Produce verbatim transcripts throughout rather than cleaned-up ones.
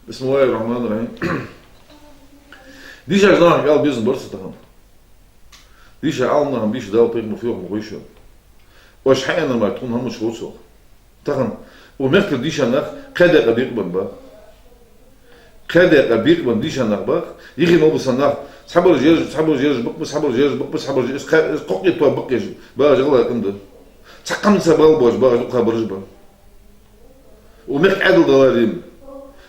بسم الله الرحمن الرحيم. Дийша нахага ала безам бар са тахан. Дийша Ӏалам наха дийша, Дала, пайхамара йоах ма хой шоана. Оаш хьаьна мара тхона хӀама мича хов цох. Тахан укх мехкара дийша нах кхаь даькъа бекъабенна ба. Кхаь даькъа бекъабенна дийша нах ба. Йихи мел ба са нах. Цхьабараш ераш, цхьабараш ераш бакъбац, цхьабараш ераш бакъбац, цхьабараш ераш кхаь-, кхоккхе тоба бакъ еш ба. Багаш гӀалгӀай къам да. Цхьа къам ца бала боаш, багаш дукха бараш ба. Укх мехка Ӏаьдал даларе ма.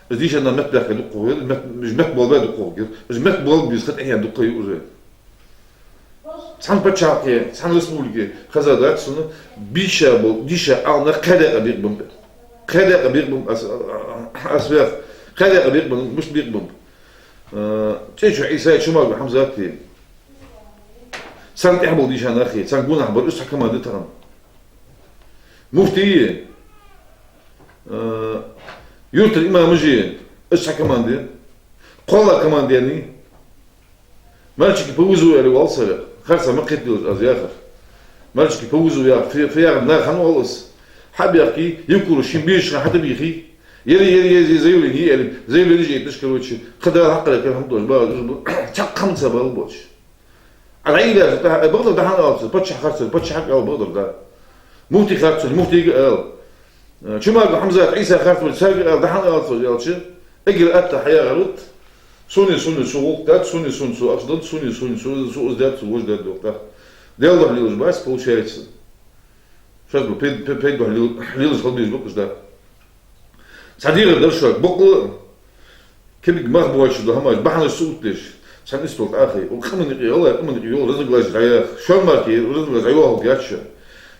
Из дийша нах меттабаьхка дукха хов, мет-, мет болабаь дукха хов. Из мет болабе беза ха тӀехьен дукха ю уже. Цхьан паччахьалкхе, цхьан республике хезадац сона, бийша бола дийша Ӏалам нах кхаь даькъа бекъабенна ба. Кхаь даькъа бекъабенна ба, аз, аз вех, кхаь даькъа бекъабенна, мишта бекъабенна ба. Э, ЦӀечой Ӏийсай, Чумагой Хьамзатий, царна тӀехьа бола дийша нахи, царна гонахьа бар, уж цхьа команда тахан. Муфтий, э, юртара имамаши, уж цхьа команда. КхоалагӀа команда яьннай. «Мальчики по вызову» аьле оал царех. Харцахьа ма кхетаделаш аз яхар. «Мальчики по вызову» яхар, фе-, фе яхар наха хӀана оал аз? Хьа а баьхкий, Евкуров ший бийшача хана хьатӀабийхий. Ери, ери, ери, заявлени е аьле, заявлени е иташ, короче, кхы Дала хьакхарар кара хӀама доацаш, багаш, уж ба, цхьа къам ца бала боацаш. Ӏа дӀаийла яхаш, тӀаккха, э, бакъдар да хьона аьлча, паччахьа харцвале, паччахьага ала бакъдар да. Муфти харцвале, муфтийга ала. Э, Чумагой Хьамзат, Ӏийса харцвале, царга ала да хьона аьлча, аьлча, эггара атта хьаяхар вот. Сона, сона цу гӀулакх дац, сона, сона цу ахча дац, сона, сона цу, цу из дац, цу вож дац, дохтах. Даьла духьа лелаш бац, получается. Шоаш ба пе-, пе-, пе духьа лел-, лелаш хила безаш бакъаш да. Цхьа дегӀар дар шуга, бакъ а, кибиг мах боацаш дола хӀамаш, бахьанаш ца оттадеш, цхьан истола тӀа а хайя, укх къаман юкъе, гӀалгӀай къаман юкъе йола разноглаши дӀаяха, шоана мара разноглаши дӀайохалга яц шоана.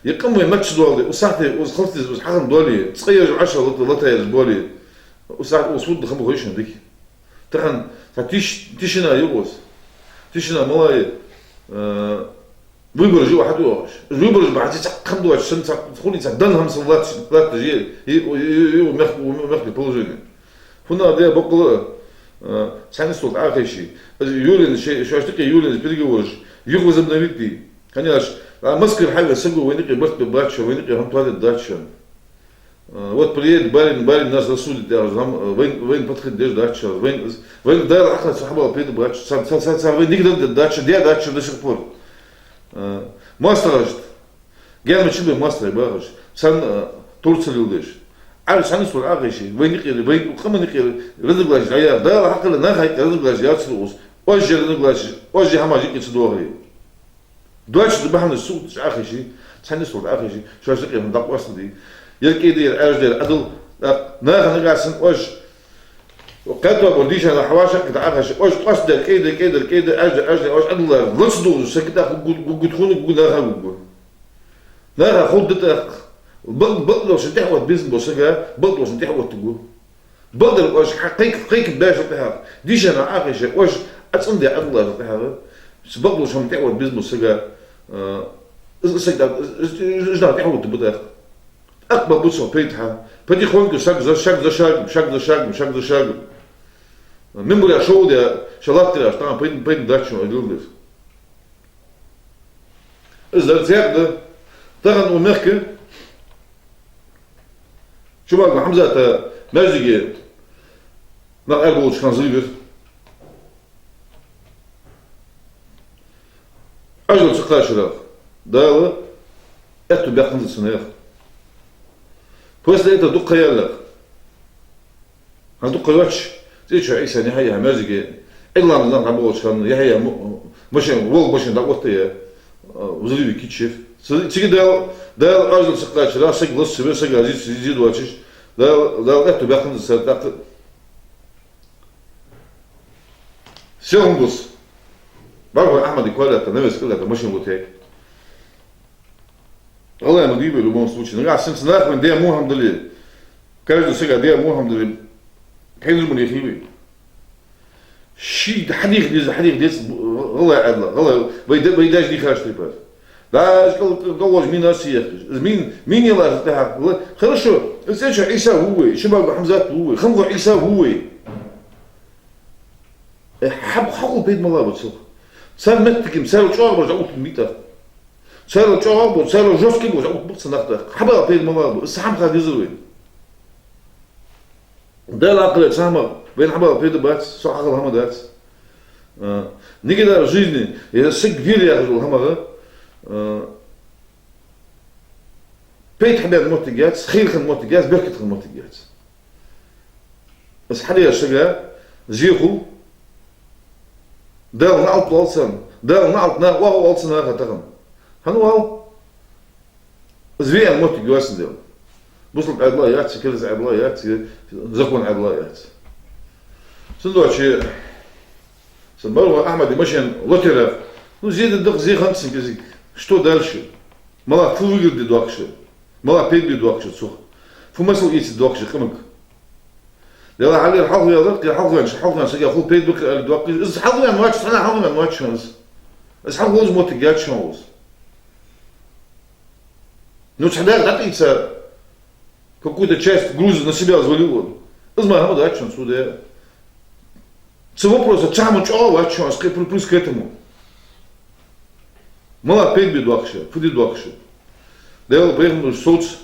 Е къам вай мачча доале, укх сахьате укхаза хилац деза, укхаза хьахинна доале, цкъа еш Ӏаш лата, лата еш боале, укх сахьате укхаза фу да хӀама хой шоана дика. Тахан цхьа тиш-, тишина я укхаза. Тишина мала я, э, выбораш я хьатӀайоагӀаш. Выбораш бахьан цхьа хӀама доацаш санна, цхьа хули цхьа дан хӀама санна латташ, латташ я, я, я, я, я мехка, мехка положени. ХӀана аьлча бакъ а, э, цхьан истола тӀа а хайше. Из юлен шоай, шоаш тӀакхе юлен переговораш юха возобновить де. Хьаьнаш, а, Москвара хьавена саго вайна юкъе барт бе бац шоана, вайна юкъе хӀама тоадергдац шоана. Э, вот приедет барин, барин нас рассудит, я говорю, вам, э, вайна, вайна подходить деш дац шоана, вайна, вайна Дала хьакхар цу хьабала пайда бац, цар, цар, цар, цар вайна дика дергдац шоана, дергдац шоана до сих пор. Э, моастагӀашта, гаьна чу бе моастагӀий багӀаш, царна, э, товр ца леладеш. Ӏа цхьан истола тӀа а хайше, вайна юкъера, вайна къаман юкъера разноглаши дӀаяха, Дала хьакхелла наха юкъе разноглаши яцар укхаза, оаш ер разноглаши, оаш ер хӀамаш юкъе ца доахаре. Доацаш да бахьанаш ца оттадеш а хайше, цхьан истола тӀа а хайше, шоаш юкъера хӀама дӀакъоастаде. Ер кӀай да, ер Ӏаьржа да, ер Ӏадал, тӀаккха наха нагахьа санна оаш, кхаьтта бар дийша нах хьавӀашагӀкхийтта а хайше, оаш къоастадаьр кӀай да, кӀай да, кӀай да, Ӏаьржа да, Ӏаьржа да, оаш Ӏадал лар, лаца дувзаш саг тӀаккха гу-, гу-, гуттар хьона, гу-, гу наха гургва. Наха ховргда тӀаккха, бакъ-, бакъдолчун тӀехьа отта безам бола сага, бакъдолчун тӀехьа оттаргва. Бакъдар оаш хьа-, кхайк-, кхайкабаьчул тӀехьагӀа, дийша нах а хайше, оаш ацӀанде Ӏадал лаьчул тӀехьагӀа, цу бакъдолчун тӀехьа отта безам бола сага, э, из, из саг тӀа-, из, из, из нах тӀехьа оттаргба тӀаккха. ТӀаккха ба бу цох пайда хьа. Потихоньку, шаг за, шаг за шагом, шаг за шагом, шаг за шагом. Минбаре шоу де, шоай латтараш, тахан пайда, пайда дац шоана, ай дилдир. Из дар цхьаькха да. Тахан укх мехка Чумагой Хьамзата маьждиге нах арабовлача хана зийвир. Ӏажал ца кхачарах Дала аьттув баьккханзар цунах. После этого дукха ха яьллех. ХӀанз дукха ха йоацаш, ЦӀечой Ӏийсай, Яхьъяй маьждиге, Ӏилла ламаз нах дӀаболхача хана, Яхьъяй мо-, машен, волга машен дӀаоттаяь, а, взрыв кийчъяьй. Ц-, цига Дала, Дала Ӏажал ца кхачарах, саг лаца ца ве, сага зе, зе доацаш, Дала, Дала аьттув баьккханзар цар тӀаккха. Сел хӀама гуц. БӀаргхой Ахьмада кхоалаьтта, навес кӀалаьтта машен гутек. ГӀалгӀай ма дий вай в любом случае. Нагахьа санна цу наха вайна даь во хӀама дале, каждого сага даь во хӀама дале, хьайна зума лехий вай. Ший хьадийха деза, хьадийха деза гӀалгӀай Ӏаьдала, гӀалгӀай, вай да-, вай даьша дийхача тайпара. Даже кӀал-, кӀал-, кӀалвожа мина а ца ехкаш. Из мин-, мина лазар тӀехьа. Ла-, хорошо, из ЦӀечой Ӏийса ву вай, Чумагой Хьамзат ву вай, Хамхой Ӏийса ву вай. Э, хьаб-, хьакъал пайда мала ба цох. Цар моттиге, царел чӀоагӀа болаш дӀаоттаргда митӀа. Царел чӀоагӀа болаш, царел жёсткий болаш дӀаоттаргба цу нах тӀаккха. Хьабала пайда мала ба, из хӀама ха дезар вайна. Дала акхале цхьа хӀама вайна хьабала пайда бац, со хьахила хӀама дац. А, никогда в жизни, е саг вир яхаш дола хӀамах, а, пайда хьабаьнна моттиг яц, хийра хинна моттиг яц, беркате хинна моттиг яц. Из хьадаьча сага зе хул, Дала наӀалт оал царна, Дала наӀалт, наха оагӀув оал цу наха тахан. ХӀана оал? Из веана моттиг йоацаш да. Бусалба Ӏаьдала яц, кераста Ӏаьдала яц, закон Ӏаьдала яц. Цудухьа са баргӀа Ахьмада машен лотера. Ну, зе дергда-кх, зе хиннад цун кӀезига. Что дальше? Мала фу выгода де доаккхаш да? Мала пайда бе доаккхаш да цох? Фу масал эца доаккхаш да къамага? Дала хьалхара хьалхаваьлар, кхы хьалхаваьннача, хьалхаваьннача сага хул пайда баккха аьле доаккхаш да из. Из хьалхаваьнна вац, цхьаннахьа хьалхаваьнна вац шоана из. Из хьалхаваьнна моттиг яц шоана из. Ну, цхьа дакъа дӀатӀаийца, какую-то часть груза на себя взвалил он. Из мара хӀама дац шоана цо даь. Цу вопроса цхьа хӀама чӀоагӀа вац шоана, аз кхы плюс к этому. Мала пайда бе доаккхаш да, фу де доаккхаш да? Дала пайхамараш совца.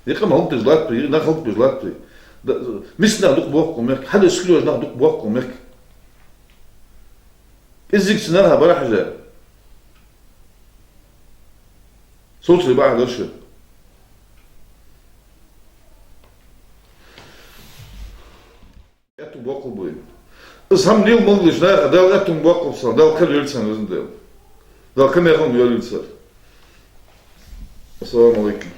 Е къам хӀалакбеш латт вай, е нах хӀалакбеш латт вай. Да, миска нах дукха боахк укх мехка, хьадаьча саг лоаша нах дукха боахк укх мехка. КӀезига цу наха бӀарахьежа, совцаре бакъахьа дар шо. Аьттув боаккхалба вай. Из хӀама леладеш наха Дала аьттув боаккхалба царна, Дала кхел йойла царна, Везан Дала. Дала кхы мехала йолийла цар. Ассаламу Ӏалайкум.